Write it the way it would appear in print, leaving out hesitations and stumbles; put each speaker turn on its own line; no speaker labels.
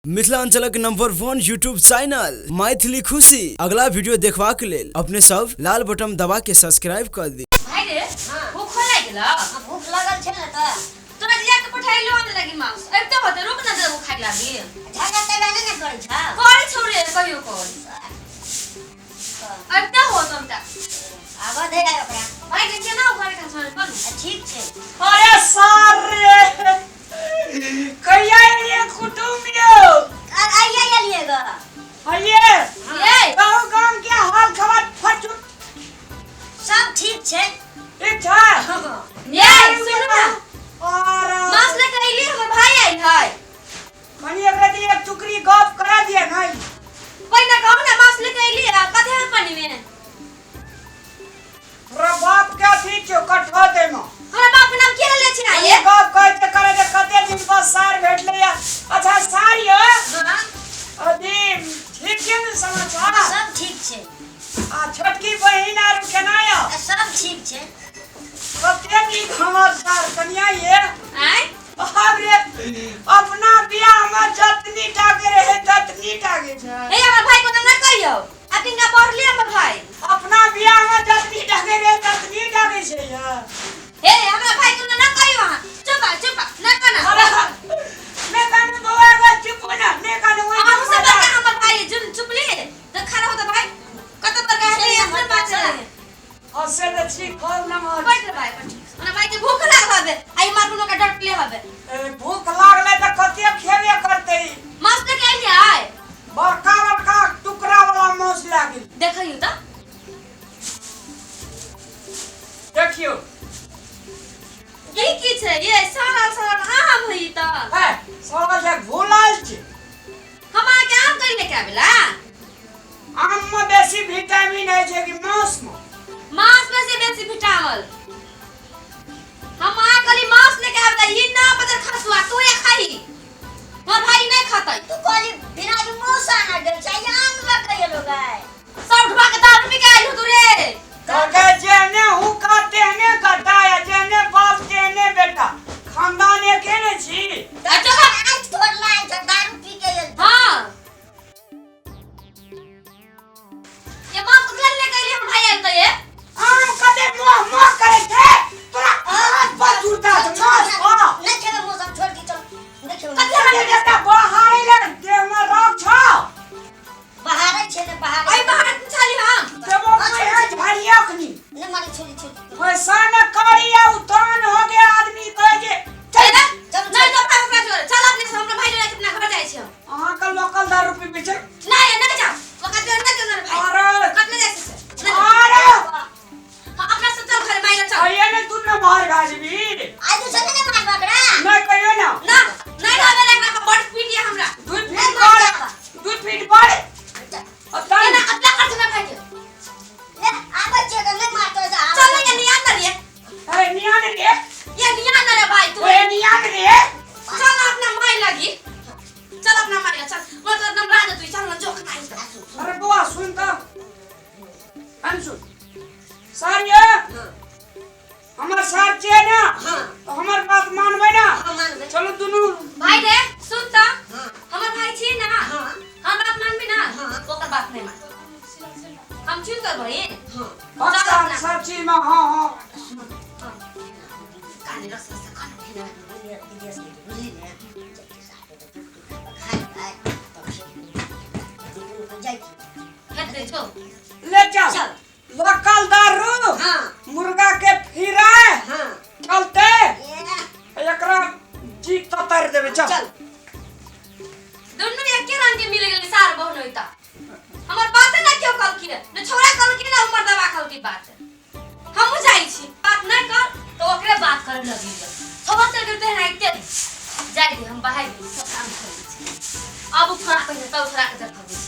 मिथिलांचलक number 1 YouTube channel Maithili खुशी अगला वीडियो देखबाक लेल अपने सब लाल बटन दबा के सब्सक्राइब कर दी।
भाई रे, भूख लागि गेलौ?
भूख लगल छै ने तऽ।
तोरा जिया के पठाइलो आने लगी मांस। अबिते होते रुक ना देबो खाइ लागी।
झगड़ा तगड़ा नहि ने करै छौ?
करै छौ रे कहियो कल। अबिते हो तुमटा।
आबऽ दे ओकरा।
भाई के केना उखाड़े खा छोड़ करू।
ठीक छै।
अरे सार रे, कहिया एलियै कुटुम्ब यौ?
आइए एलियै ग।
आइए।
ये
कहू गाम के हाल खबर फटू।
सब ठीक छै।
ठीक छै।
ये सुनू ना।
और
मांस लेके अइली, हमर भाई आइल है।
कनी एकरा दिए एक टुकड़ी गप करा दिया नहीं।
पहिने कहू ना मांस लेके अइली आ कथी है पानी में?
तोरा बाप के अथी छौ कठवा दे में।
हमरा बाप के नाम के ले छी ना ये?
गप कहै छै करे जे कते दिन पर सार भेटलै या। अच्छा सार यौ।
हां।
अथी ठीक छै ने समाचार?
सब ठीक छै।
आ छोटकी बहिन आर केना यौ?
सब ठीक छै।
कते नीक हमर सार कनिया ये।
आय
बाप रे, अपना बियाह में जतनी टाके रहे ततनी टाके छै।
हे हमर भाई को ना कहियो। आ किनका पढ़ली हमर भाई?
अपना बियाह में जतनी टाके रहे ततनी टाके छै यार।
हे हमरा भाई को ना कहियो अहाँ। चुप आ, चुप आ, ना कना।
अरे ने कानू बौआ गो चुप ना, ने कानू ओइ
अहाँ सब बड़का हमर भाई जुन चुपली त खड़ा हो त भाई कत बड़का है अपने बात है।
हसे त छी खोल न मार।
बैठ रे भाई बैठ। हमरा भाई के भूख लागल हबे, आई मार कोनो के डटले हबे।
ए, भूख लागले त कते खेबे करते।
मांस लेके आइल आय।
बड़का बड़का टुकड़ा वाला मांस लागल।
देखियो त।
देखियो।
ई की छै ये सारा सारा आम है ई त।
है सारा जे भूलल छै।
हम अहाँ के आम करी लेके आबेला?
आम में बेसी विटामिन है छै कि मांस में?
मांस में से बेसी विटामिन। हम अहाँ कहली मांस लेके आबेला, ई ना बदल खसुआ तू ये खाई। हमर भाई नहीं खातै।
तू कहली बिना के मौसा ना गेल छै, आम लऽ के एलो गाय।
सब उठवा के दारू पी के आइल हो तू रे।
कहलकै जेहने हुक्का तेहने गड्ढा या जेहने बाप तेहने बेटा, खानदान एके ने छी।
अच्छा।
आँखि तोड़ लाल छै, दारू पी के एल।
हाँ। ये मांस कथी लेके आइली हमर भाई आइल त ये?
आम कते मोह मोह करे छै, तोरा हाथ पर जुड़ता छै मांस खा।
नहि खेबै मौसा, छोड़ दी चल। नहि खेबै।
कथी
अरे बेटा बहारे ले देह में रोग छौ।
बहारै छै ने बहारै।
अई बाहर छाली हम।
देबो कोई है झाड़िया अखनी।
नहि मारै, छोड़ी छोड़ी।
पैसा न करी या उतान हो गया आदमी कहे जे
चल ना।
चल,
नहीं तो भाई हमरा जोरे चल अपने से हमरा भाई जोरे अपना घर जाइ छी हम।
अहाँ के लोकल दारू पीबै छै।
नहीं नहीं जा ओकरा जोरे नहीं चल रे भाई।
अरे
कतले जाइ छी से?
अरे
हाँ, अपना से चल घर माइला चल।
आइए ने तू न मार गाजबी।
आइ तू चले ने मार बकरा।
नहीं कहियो ना।
ना नहीं रहबे रे, एकरा बड़ पीट या हमरा।
2 फीट बढ़, 2 फीट बढ़। और
ये ना अतला कर देना भाई के।
ले आबै छियै तऽ नहि मारतौ तऽ आबै।
चल ये नियान ना रे।
अरे नियान रे।
ये नियान ना रे भाई तू।
ओए नियान रे।
चल अपना माई लगी। चल अपना माई लगी, चल। मैं तो नमरा दे तू, चल ना जोख ना।
अरे बुआ सुन त, अन सुन सार ये। हमर सार छियै ना।
हाँ।
तो हमर बात मानबै ना?
हाँ, मानबै।
चलू दुनू
भाई रे सुन त।
हाँ।
हमर भाई छी ना।
हाँ।
हम बात मानबी ना?
हाँ।
ओकर बात नहीं मान। हम छी तोर बहिन।
हाँ।
बक्सा
चल अपना।
सब चीज में। हाँ हाँ।
काने रस रस खाना पीना।
विदेश गेली बुझली ने, जल्दी साथ खा लेबै तब फेर जाइ छी।
हेतै छौ।
ले चल।
चल।
लोकल दारू।
हाँ।
मुर्गा के फिरा।
हाँ।
चलते।
ए।
एकरा जी ततर देबै चल।
चल।
दुनू एके रंग के मिल गेल सार बहन होइता। हमर बात ना क्यों कहलखिन, ने छोरा कहलखिन ना उमर दबा कहलखिन बात। हमहूँ जाइ छी बात नहीं कर तो ओकरे बात करे लगी गेल। छोरा चल गेल तेहन आइते जाइ दे, हम बाहर गेली सब काम कर दै छी। अब उठा पहिने तब उठा के देखबै छी।